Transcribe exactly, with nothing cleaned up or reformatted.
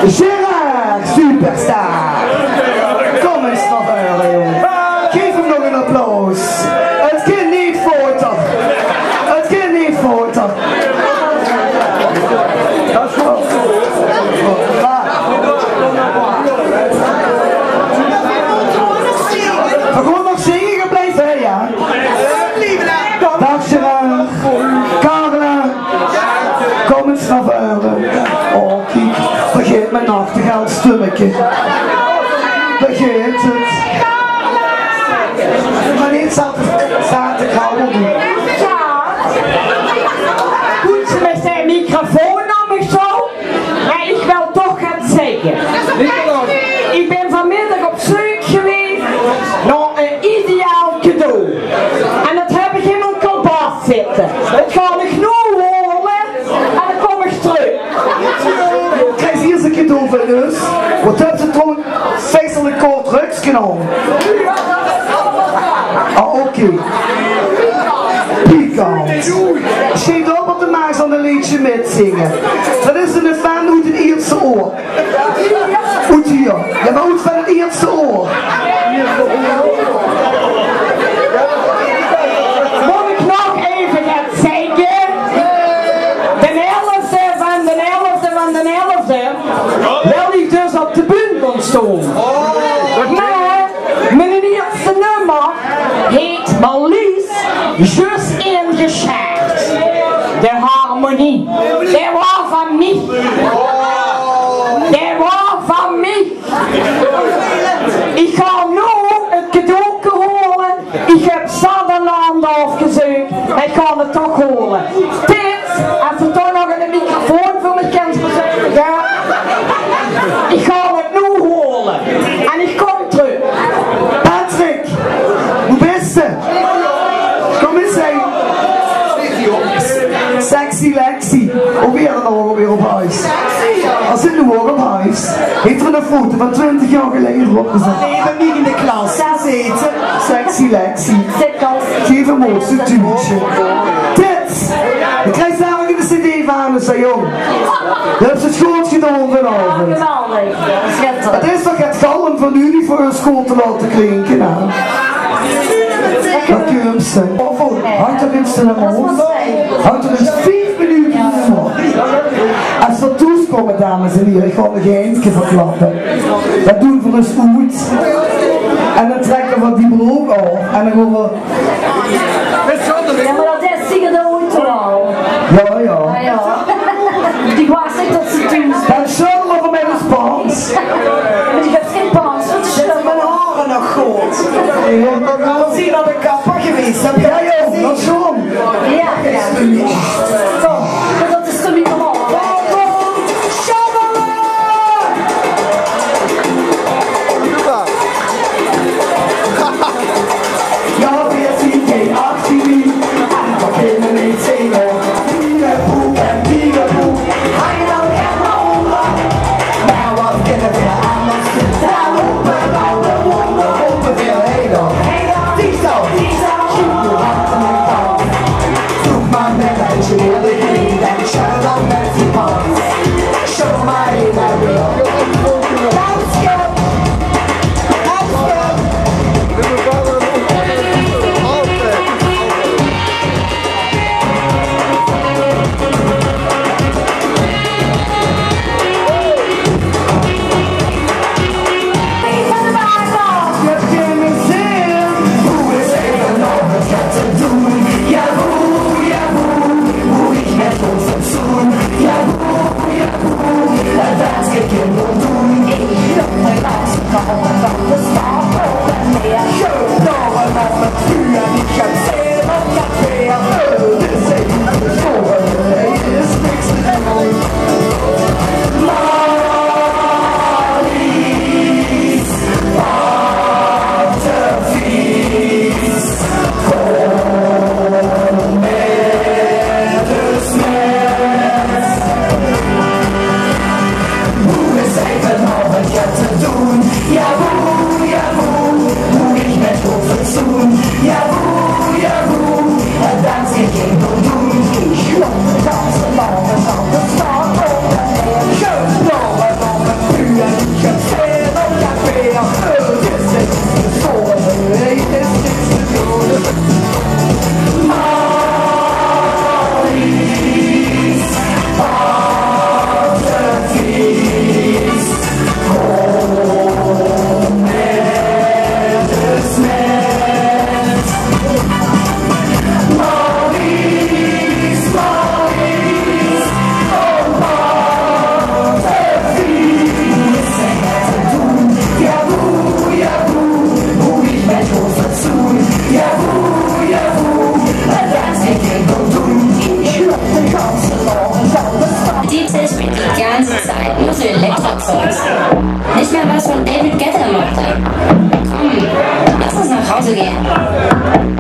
Gerard, superstar. Kom ins nao veure, jóng. Gaef 'm nog 'n applaus. 't Kin neet foter. 't Kin neet foter. Veer gaon nog zinge, geer blief, hè, jao? Daag Gerard. Carla, kom ins nao veure. Oh, kiek, dao geit mien nachtegaalstummeke. Dao geit 't. Mer neet zo te, zo te gauw doon. Good, ze mit de microfoon nao mich toe. Mer ich wil toch get zègke. Ich bön vanmiddig op zeuk gewaes nao ein ideaal cadeau. En det höb ich in mien karbas zitte. Det gaon ich noe haole en dan kóm ich trök. Krieg hie 'n cadeau van us. Waat höbs se trouwens? Viezelik kort rökske aan. Ah, oké. Pikant. Sjeet op, want dan maag ze ein leedje mitzinge. Det is ein fan oet 't ierste oor. Oet hie. Jao, mer oet van 't ierste oor. Mót ich nog effe get zègke? D'n elfde van d'n elfde van d'n elfde wil ich dus op de bühne gaon staon. Mer mien ierste nummer heet mer leefs Zjus ingesjerd. De harmonie. Dae waor van mich. Dae waor van mich. Ich gaon noe 't cadeauke haole. Ich höb zat aan de hand aafgezeuk, mer ich gaon 't toch haole. Tits, es se toch nog 'ne microfoon veur mich kins bezörge, jao. Ich gaon 't noe haole. En ich kóm trök. Patrick, wo bis se? Kóm ins hie. Sexy Lexi. Wie heet 'r noe weer op hoes? D'r zit noe ouch op hoes. Haet 'r 'n foto van twintig jaor geleje d'rop gezat? Naeve mich in de klas zit ze. Sexy Lexi. Gaef 'm ouch zoe'n tuutje. Tits! Ich krieg dao ouch 'n cd van, zag jóng. Det höbs se good gedaon vanaovend. Geweldig. Sjitterend. 't Is toch 't galm van uch veur us good te laote klinke, hè? Det kump ze. Hawt 'r ins de mond? Hawt 'r ins vief minute veur? Es v'r thoes kómme, dames en hiere, ich gaon nog ein kier verklappe. Det doon v'r dus oet. En dan trèkke v'r die brook aaf. En dan gaon v'r... Jao, mer det is zeker de auto al. Jao, jao. Jao, jao. Die waas neet tot ze thoes. Dan sjölle v'r mit ós pans. Mer ich höb gein pans, det is... Zeen mien haore nog good? Jao. V'r zeen nao de kapper gewaes. Höb geer det gezeen? Jao, jao, det is good. Jao, jao. Zo, det is toch neet normaal. Sjabbele! Jao, veer zeen gein achttien, en v'r kinne neet zinge. Pielepoe en pielepoe, hei dan, en dan. Mer waat kinne veer angers doon? Dao loupe al de wónjer, loupe veer heen dan. Hei dan, die zo, die zo. Zoek mer aan de kant. Zoek mer mit, det is de ierste kier det ich sjel dan mit die pans. Sjel mer in de wereld. Danske. Danske. Boe is 't vanaovend get te doon? Jao, boe, jao, boe, boe ich mit op fatsoen. Jao, boe, jao, boe, en dan zit ich in voldoen. Ich loop de ganse morge op de straot op en neer. Geloven op de Is die ganze Zeit nur so Elektrozeugs. Nicht mehr was von David Guetta mochte. Komm, lass uns nach Hause gehen.